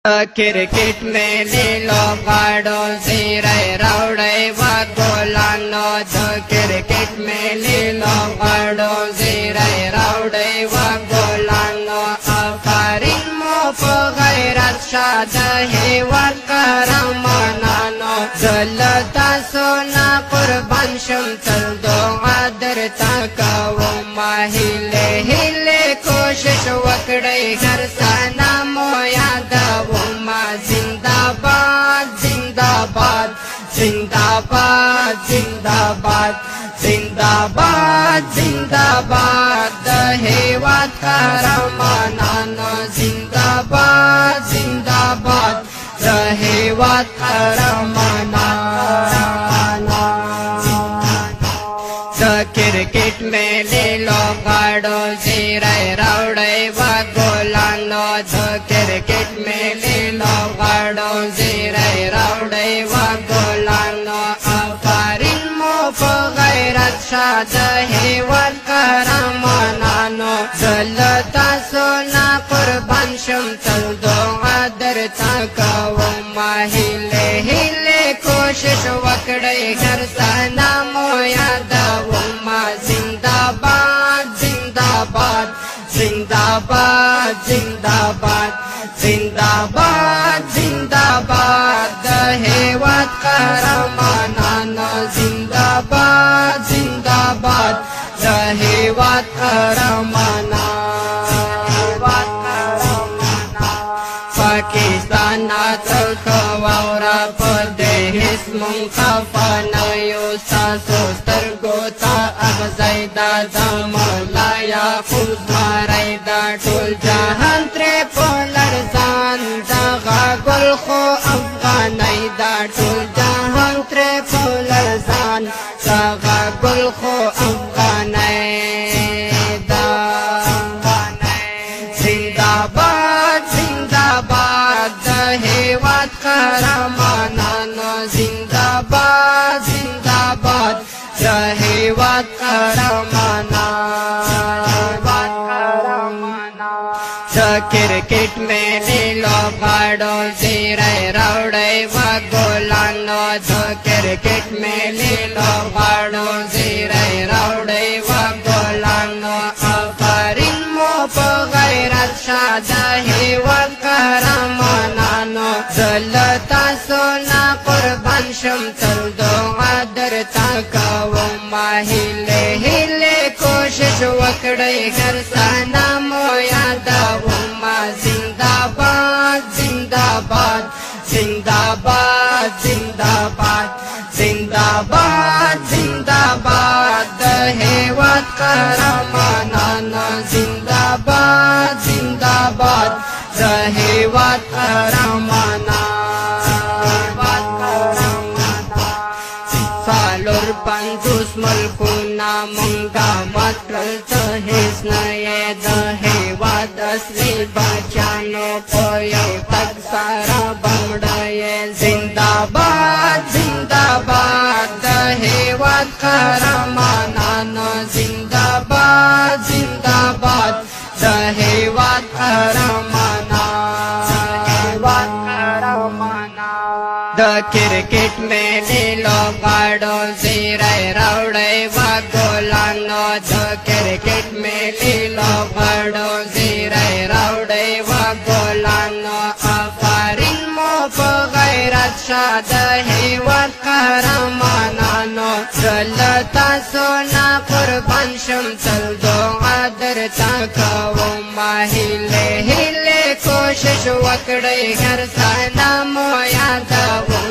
کرکټ ملي لوبغاړو زیری راوړی وه ګلانو، د کرکټ ملي لوبغاړو زیری راوړی وه ګلانو. آفرین مو په غیرت شه د هېواد قهرمانانو، زه له تاسو نه قربان شم، تل دعا درته کوم. هیلې هیلې کوشش وکړئ، هر ثنا مو یادوم. زنده‌باد زنده‌باد زنده‌باد زنده‌باد زنده‌باد زنده‌باد د هېواد قهرمانانو، زنده‌باد زنده‌باد د هېواد قهرمانانو. د کرکټ ملي لوبغاړو زیری راوړی وه ګلانو، د کرکټ ملي لوبغاړو زیری راوړی وه ګلانو. آفرین مو په غیرت شه د هېواد قهرمانانو، زه له تاسو نه قربان شم، تل دعا درته کوم. هیلې هیلې کوشش وکړئ، هر ثنا مو یادوم. زنده‌باد زنده‌باد زنده‌باد زنده‌باد زنده‌باد زنده‌باد د هېواد قهرمانانو، زنده‌باد زنده‌باد د هېواد قهرمانانو. پاکستان ته ښه واوره، په دې هېڅ مونږ خفه نه یو، ستاسو سترګو ته اغزی ده، د ملا یعقوب زمری ده، ټول جهان ترې په لړزان، دغه ګل خو افغانۍ ده، ټول جهان ترې په لړزان، دغه ګل خو افغانۍ ده. زنده‌باد زنده‌باد د هېواد قهرمانانو، زنده‌باد زنده‌باد د هېواد قهرمانانو. د کرکټ ملي لوبغاړو زیری راوړی وه ګلانو، د کرکټ ملي لوبغاړو زیری راوړی وه ګلانو. آفرین مو په غیرت شه د هېواد قهرمانانو، زه له تاسو نه قربان شم، تل دعا درته کوم. هیلې هیلې کوشش وکړئ، هر ثنا مو یادوم. زنده‌باد زنده‌باد زنده‌باد زنده‌باد زنده‌باد زنده‌باد د هېواد قهرمانانو، زنده‌باد زنده‌باد د هېواد قهرمانانو. 54 ملکونه مونږه مات کړل، ته هېڅ نه یې د هېواد اصلي بچیانو، په یو تګ سره به مړه یې. زنده‌باد زنده‌باد د هېواد قهرمانانو، زنده‌باد زنده‌باد د هېواد قهرمانانو. د کرکټ ملي لوبغاړو زیری راوړی وه ګلانو، د کرکټ ملي لوبغاړو زیری راوړی وه ګلانو. آفرین مو په غیرت شه د هېواد قهرمانانو، زه له تاسو نه قربان شم، تل دعا درته کوم. هیلې هیلې کوشش وکړئ، هر ثنا مو یادوم.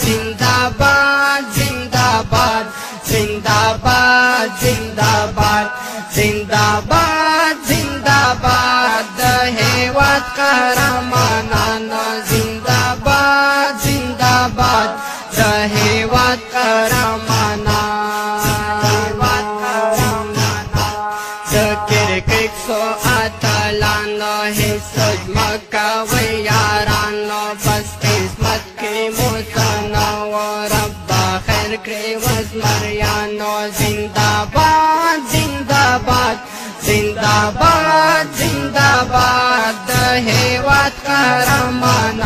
زنده‌باد زنده‌باد زنده‌باد زنده‌باد زنده‌باد زنده‌باد د هېواد قهرمانانو، زنده‌باد زنده‌باد د هېواد قهرمانانو. د کرکټ څو اتلانو هېڅ سوچ مه کوئ یارانو، بس قسمت کې مو څه نه وو، ربه خیر کړې وزمریانو. زنده‌باد زنده‌باد زنده‌باد زنده‌باد د هېواد قهرمانانو.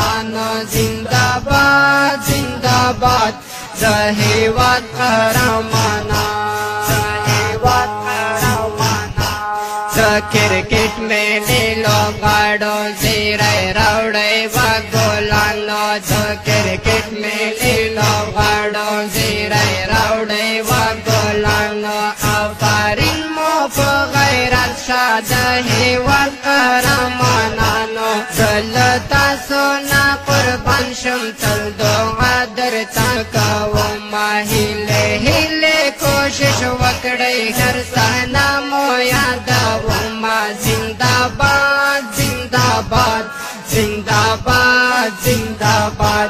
د هیواد قهرمانان، د هیواد قهرمانان. د کرکټ ملي لوبغاړو زیری راوړی وه ګلانو، د کرکټ ملي لوبغاړو زیری راوړی وه ګلانو. آفرین مو په غیرت شه د هیواد قهرمانانو، زه له تاسو نه قربان شم، تل دعا درته کوم. هیلې هیلې کوشش وکړئ، هر څه مو یادوم. زنده باد زنده باد زنده باد زنده باد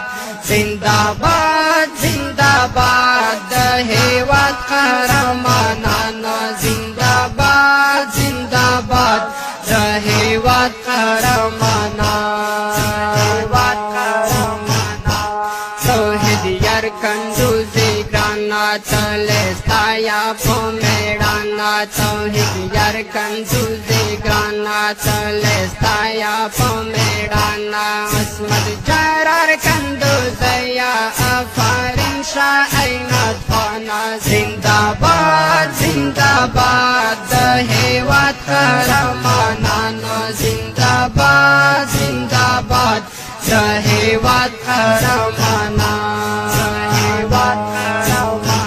زنده باد زنده باد د هیواد قهرمانانو، زنده باد زنده باد د هیواد قهرمانان، هیواد قهرمانان. توحید یار کندوزی ګرانا تلې ستایا په میړانا، توحید یار کندوزی ګرانا تلې ستایا په میړانا. عصمت جرار کندوزیا آفرین شه عینات خانه، زنده باد زنده باد د هیواد قهرمانانو، زنده باد زنده باد د هیواد قهرمانان، د هیواد قهرمانان.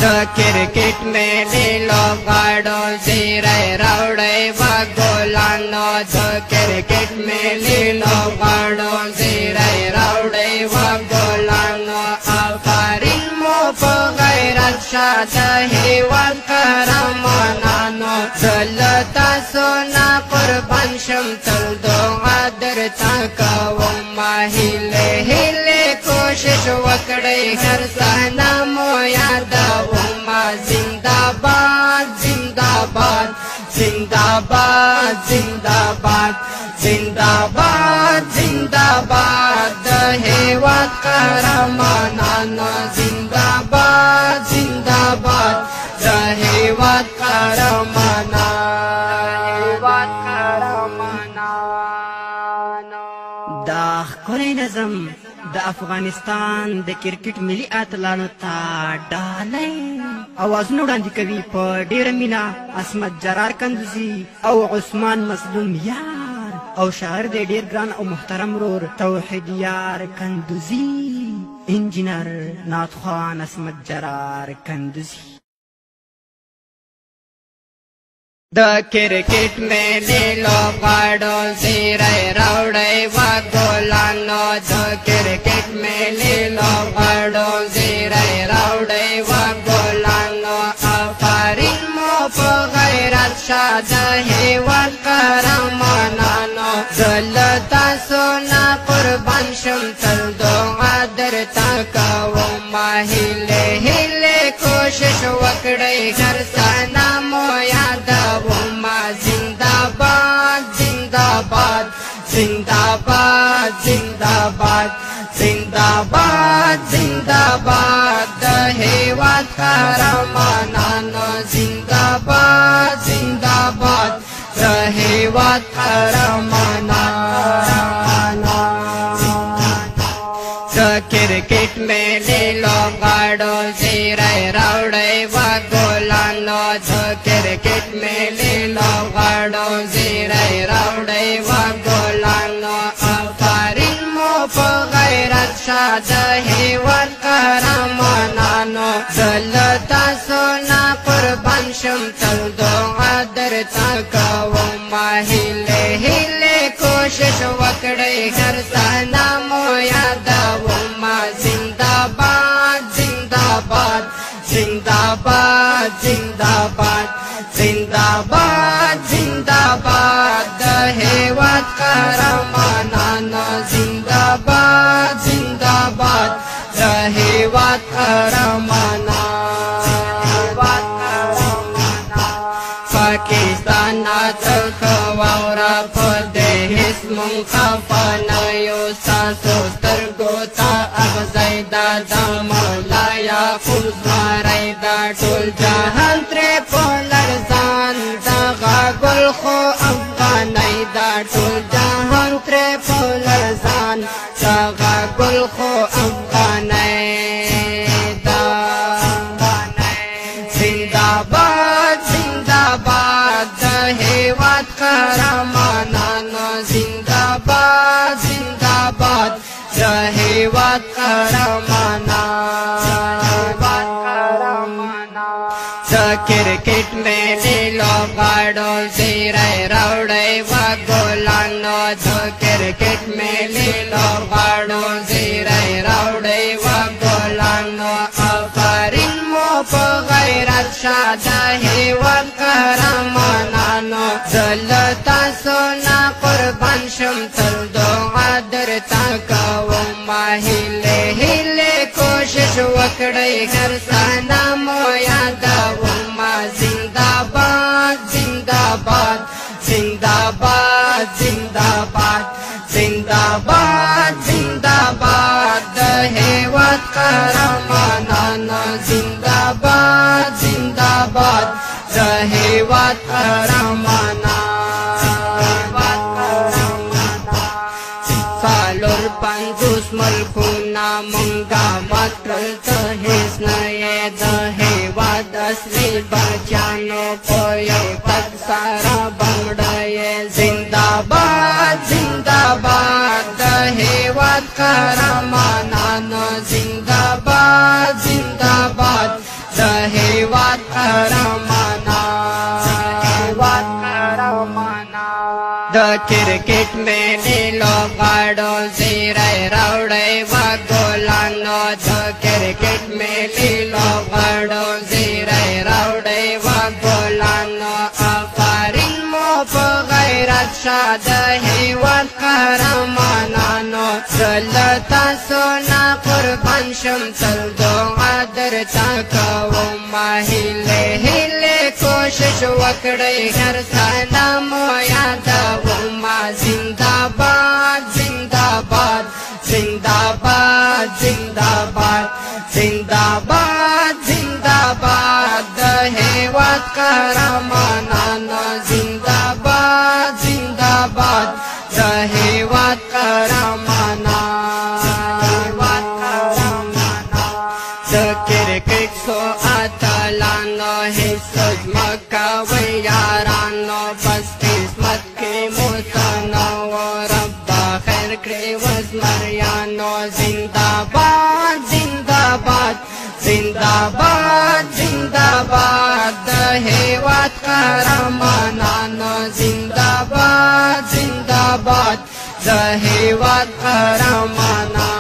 د کرکټ ملي لوبغاړو زیری راوړی وه ګلانو، د کرکټ ملي لوبغاړو زیری راوړی وه ګلانو. آفرین مو په غیرت شه د هیواد قهرمانانو، زه له تاسو نه قربان شم، تل دعا درته کوم. هیلې هیلې کوشش وکړئ، هر څه مو یادوم. زنده باد زنده باد زنده باد زنده باد زنده باد زنده باد د هیواد قهرمانانو، زنده باد زنده باد د هیواد قهرمانان، هیواد قهرمانان. دا ښکلی نظم د افغانستان د کرکټ ملي اتلانو ته ډالۍ اوازونه وړاندې کوي په ډېره مینه عصمت جرار کندوزي او عثمان مظلوم یار، او شاعر دی ډېر ګران او محترم ورور توحید یار کندوزي، انجینر نعتخوان عصمت جرار کندوزي. د کرکټ ملي لوبغاړو زیری راوړی وه ګلانو، د کرکټ ملي لوبغاړو زیری راوړی وه ګلانو. آفرین مو په غیرت شه د هیواد قهرمانانو، زه له تاسو نه قربان شم، تل دعا درته کوم. هیلې هیلې کوشش وکړئ، هر څه مو یادوم. زنده باد زنده باد زنده باد زنده باد زنده باد زنده باد د هیواد قهرمانانو، زنده باد زنده باد د هیواد قهرمانان. د کرکټ ملي لوبغاړو زیری راوړی وه ګلانو، د کرکټ ملي لوبغاړو زیری راوړی وه ګلانو. آفرین مو په غیرت شه د هیواد قهرمانانو، زه له تاسو نه قربان شم، تل دعا درته کوم. هیلې هیلې کوشش وکړئ، هر څه مو یادوم. زنده باد زنده باد زنده باد زنده باد زنده باد زنده باد د هیواد قهرمانانو، زنده باد زنده باد د هیواد قهرمانان، هیواد قهرمانان. پاکستان څخه واوره په دې هیڅ مونږ خفه نه یو، ستاسو سترګو ته اغزی ده د مولا یعقوب زمری ده، ټول جهان ترې په لړزان دغه ګل خو افغانۍ ده، ټول جهان ترې په لړزان دغه ګل خو افغانۍ. د هیواد قهرمانان. د کرکټ ملي لوبغاړو زیری راوړی وه ګلانو، د کرکټ ملي لوبغاړو زیری راوړی وه ګلانو. آفرین مو په غیرت شه د هیواد قهرمانانو، زه له تاسو نه قربان شم تل دعا درته کوم. هیلې هیلې کوشش وکړئ هر ثنا مو یادوم. زنده باد زنده باد زنده باد زنده باد زنده باد زنده باد د هیواد قهرمانانو، زنده باد زنده باد د هیواد قهرمانان. 54 ملکونه مونږه مات کړل، ته هېڅ نه یې د هیواد اصلي بچیانو، په یو تګ سره به مړه یې. زنده باد زنده باد د هیواد قهرمانانو، زنده باد زنده باد د هیواد قهرمانان. د کرکټ ملي لوبغاړو زیری راوړی وه ګلانو، د کرکټ ملي لوبغاړو زیری راوړی وه ګلانو. آفرین مو په غیرت شه د هیواد قهرمانانو، زه له تاسو نه قربان شم تل دعا درته کوم. هیلې هیلې کوشش وکړئ هر ثنا مو یادوم. زنده باد زنده باد زنده باد زنده باد زنده باد زنده باد د هیواد قهرمانانو، زنده باد زنده باد د هیواد قهرمانان. د کرکټ څو اتلانو هېڅ سوچ مه کوئ یارانو، بس قسمت کې مو څه نه وو، ربه خیر کړې وزمریانو. زنده باد زنده باد زنده باد زنده باد د هیواد قهرمانانو، زنده باد زنده باد د هیواد قهرمانان.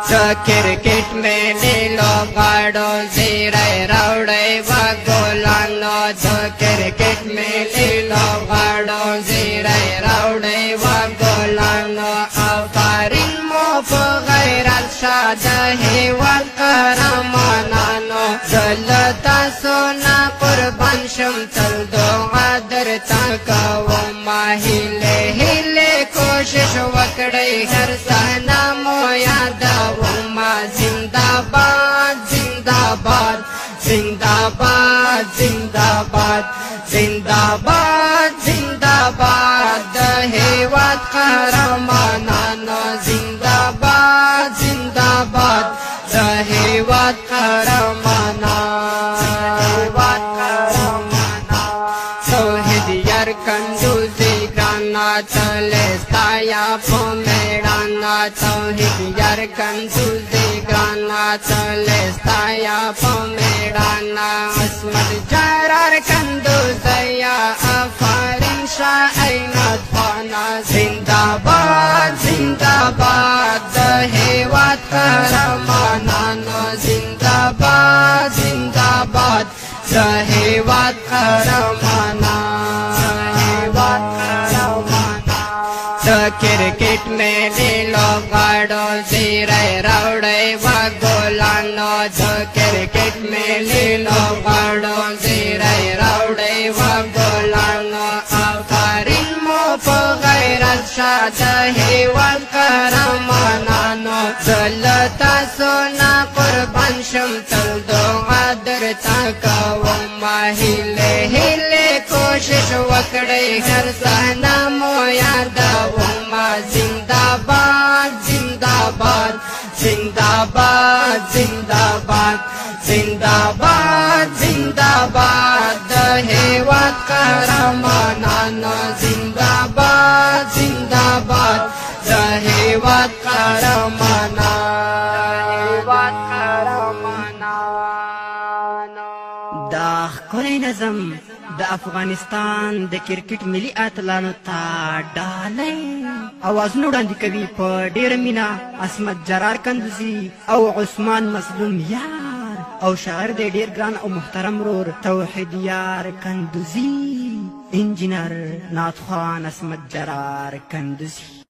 د کرکټ ملي لوبغاړو زیری راوړی وه ګلانو، د کرکټ ملي لوبغاړو زیری راوړی وه ګلانو. آفرین مو په غیرت شه د هیواد قهرمانانو، زه له تاسو نه قربان شم تل دعا درته کوم. هیلې هیلې کوشش وکړئ هر ثنا مو یادوم. زنده باد زنده باد زنده باد زنده باد زنده باد زنده باد د هیواد قهرمانانو، زنده باد زنده باد د هیواد قهرمانان. توحید یار کندوزي ګرانه تلې ستایا په مېړانه، توحید یار کندوزي ګرانه تلې ستایا په مېړانه. عصمت جرار کندوزیا آفرین شه عینت خانه، زنده باد زنده باد د هیواد قهرمانانو، زنده باد زنده باد د هیواد قهرمانان. د کرکټ ملي لوبغاړو زیری راوړی وه ګلانو، د کرکټ ملي لوبغاړو زیری راوړی وه ګلانو. آفرین مو په غیرت شه د هیواد قهرمانانو، زه له تاسو نه قربان شم تل دعا درته کوم. هیلې هیلې کوشش وکړئ هر ثنا مو یادوم. زنده باد زنده باد زنده باد زنده باد زنده باد زنده باد د هیواد قهرمانانو، زنده باد زنده باد، د هیواد قهرمانان، هیواد قهرمانان. دا ښکلی نظم د افغانستان د کرکټ ملي اتلانو ته ډالۍ. اوازونه وړاندې کوي په ډېره مینه عصمت جرار کندوزي او عثمان مظلوم یار، او شاعر دی ډېر ګران او محترم ورور توحید یار کندوزي، انجینر نعتخوان عصمت جرار کندوزي.